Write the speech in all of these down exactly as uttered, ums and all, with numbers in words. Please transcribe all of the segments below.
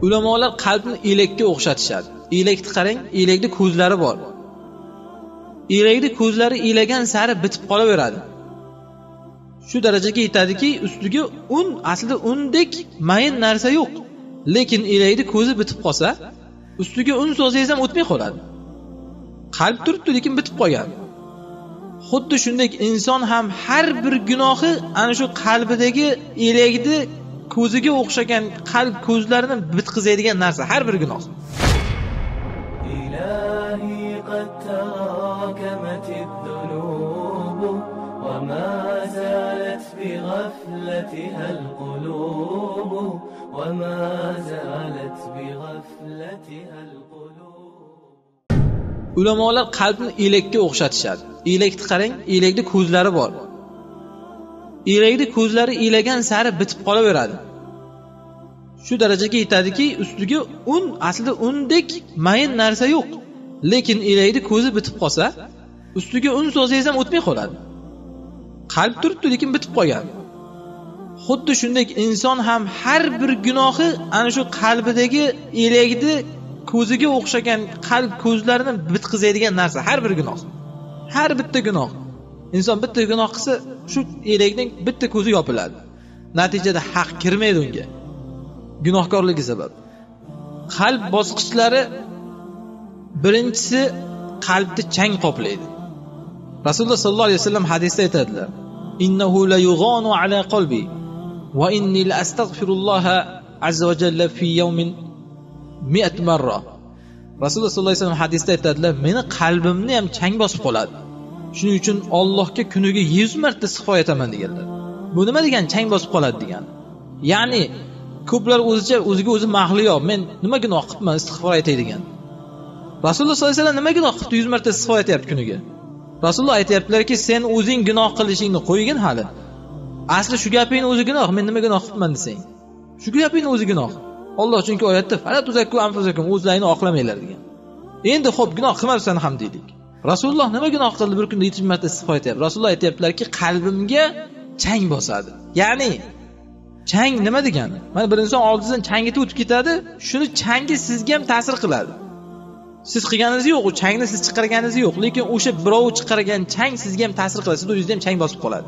Ulamolar qalbni elakka o'xshatishadi. Elakni qarang, elakni ko'zlari bor. Elakni ko'zlari elagan sari bitib qolaveradi. Shu darajaga yetadiki, ustiga un, aslida undek mayin narsa yo'q. Lekin elakni ko'zi bitib qolsa, ustiga un so'zsangiz ham o'tmay qoladi. Qalb turibdi, lekin bitib qolgan. Xuddi shunday inson ham har bir gunohi ana shu qalbidagi elakni ko'ziga o'xshagan qalb ko'zlarini bitqizadigan narsa, har bir gunoh. إلهي قد تراكمت الذنوب وما زالت بغفلتها القلوب وما زالت بغفلتها القلوب. Ulamolar qalbni elakka o'xshatishadi. Elakni qarang, elakni ko'zlari bor. Elakni ko'zlari elagan sari bitib qolaveradi. Shu darajaga yetadiki, ustiga un, aslida undek mayin narsa yo'q. Lekin elakni ko'zi bitib qolsa, ustiga un so'zsangiz ham o'tmay qoladi. Qalb turibdi, lekin bitib qolgan. Xuddi shunday inson ham har bir gunohi ana shu qalbidagi elakni ko'ziga o'xshagan qalb ko'zlarini bitqizadigan narsa, har bir gunoh. Har bitta gunoh. Inson bitta gunoh qilsa, shu elakning bitta ko'zi yopiladi. Natijada haq kirmaydi unga. Gunohkorligi sabab. Qalb bosqichlari, birinchisi, qalbni chang qoplaydi. Rasululloh sollallohu alayhi vasallam hadisda aytadilar: "Innahu la yughanu ala qalbi va inni la astagfirulloha azza va jalla fi yawmin mi'at marra." Rasululloh sollallohu alayhi vasallam hadisda aytadilar: "Meni qalbimni ham chang bosib qoladi. Shuning uchun Allohga kuniga yuz marta istig'for aytaman", deganlar. Bu nima degani, chang bosib qoladi degani? Ya'ni ko'plar o'zicha, o'ziga o'zi mahliyo, "Men nima gunoh qilibman, istig'for aytay", degan. Rasululloh sollallohu alayhi vasallam nima gunoh qilibdi, yuz marta istig'for aytyapti kuniga? Rasululloh aytyaptilarki, "Sen o'zing gunoh qilishingni qo'ygin hali. Asli shu gapingni o'zi gunoh, men nima gunoh qilibman desang. Shu gapingni o'zi gunoh. Alloh chunki oyatda, 'Fala tuzakku anfusakum', o'zlaringni oqlamanglar", degan. Endi xo'p, gunoh qilmabsan ham deylik. Rasululloh nima gunoh qildi, bir kunda yetti yuz marta istig'for aytyapti? Rasululloh aytyaptilarki, "Qalbimga chang bosadi". Ya'ni chang nima degani? Mana, bir inson oldingizdan chang etib o'tib ketadi, shuni changi sizga ham ta'sir qiladi. Siz qilganingiz yo'q, u changni siz chiqarganingiz yo'q, lekin o'sha birov chiqargan chang sizga ham ta'sir qiladi, sizni o'zingizda ham chang bosib qoladi.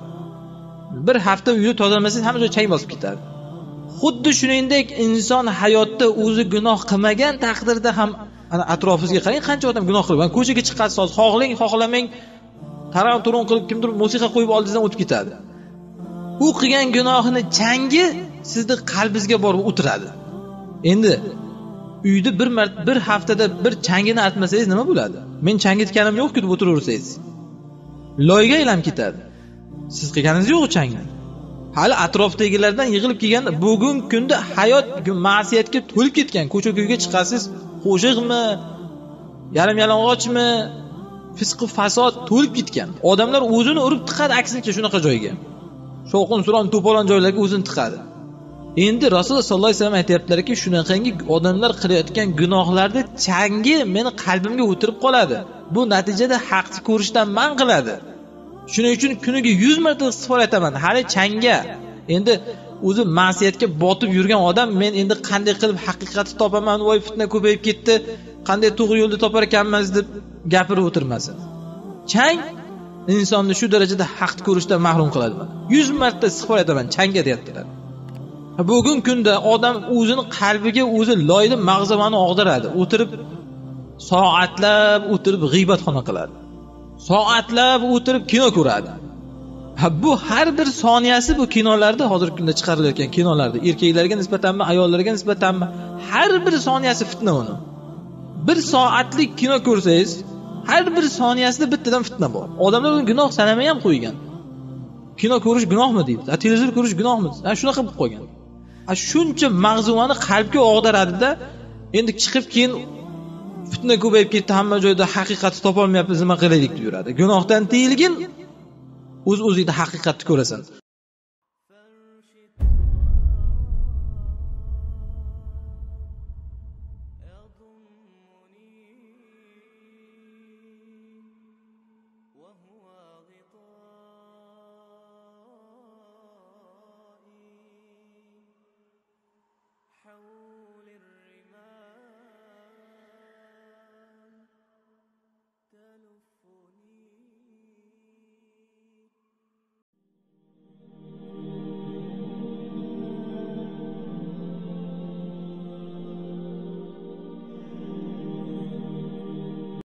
Bir hafta uyni tozalamasangiz, hamma joy chang bosib ketadi. Xuddi shuningdek, inson hayotda o'zi gunoh qilmagan taqdirda ham, ana, atrofingizga qarang, qancha odam gunoh qilib, mana, ko'chaga chiqasiz, hozir xohlang, xohlamang, taran-turun qilib kimdir musiqa qo'yib oldingizdan o'tib ketadi. U qilgan gunohini changi sizni qalbingizga borib o'tiradi. Endi uyda bir mart-, bir haftada bir changini artmasangiz nima bo'ladi? "Men chang etganim yo'q-ku", deb o'tiraversangiz, loyga aylanib ketadi. Siz qilganingiz yo'q u changni. Hali atrofdagilardan yig'ilib kelganda, bugungi kunda hayot ma'siyatga to'lib ketgan. Ko'cha-ko'yga chiqasiz, qo'shiqmi, yarim yalang'ochmi, fisqu fasod to'lib ketgan. Odamlar o'zini urib tiqadi, aksincha, shunaqa joyga. Shovqin-suron, to'polon joylarga o'zini tiqadi. Endi Rasululloh sollallohu alayhi vasallam aytyaptilarki, "Shunaqangi odamlar qilayotgan gunohlarni changi meni qalbimga o'tirib qoladi. Bu natijada haqni ko'rishdan man qiladi. Shuning uchun kuniga yuz marta istig'for aytaman. Hali changga, endi o'zi ma'siyatga botib yurgan odam, 'Men endi qanday qilib haqiqatni topaman, voy, fitna ko'payib ketdi, qanday to'g'ri yo'lni topar ekanmiz', deb gapirib o'tirmasin". Chang insonni shu darajada haq ko'rishdan mahrum qiladi. "Yuz marta istig'for aytaman, changga", deyaptilar. Bugungi kunda odam o'zini qalbiga o'zi loyni mag'zavani og'diradi. O'tirib, soatlab o'tirib g'iybatxona qiladi. Soatlab o'tirib kino ko'radi. Ha, bu har bir soniyasi bu kinolarda, hozirgi kunda chiqarilayotgan kinolarda, erkaklarga nisbatanmi, ayollarga nisbatanmi, har bir soniyasi fitna uni. Bir soatlik kino ko'rsangiz, har bir soniyasida bittadan fitna bor. Odamlar uni gunoh sanamay ham qo'ygan. "Kino ko'rish gunohmi?" deydi. "A, televizor ko'rish gunohmi?" Ha, shunaqa bo'lib qolgan. A, shuncha mag'zuvani qalbga og'diradi-da, endi chiqib keyin, "Fitna ko'payib ketdi, hamma joyda haqiqatni topolmayapmiz, nima qilaylik?" deb yuradi. Gunohdan tiyilgin, o'z-o'zingda haqiqatni ko'rasan.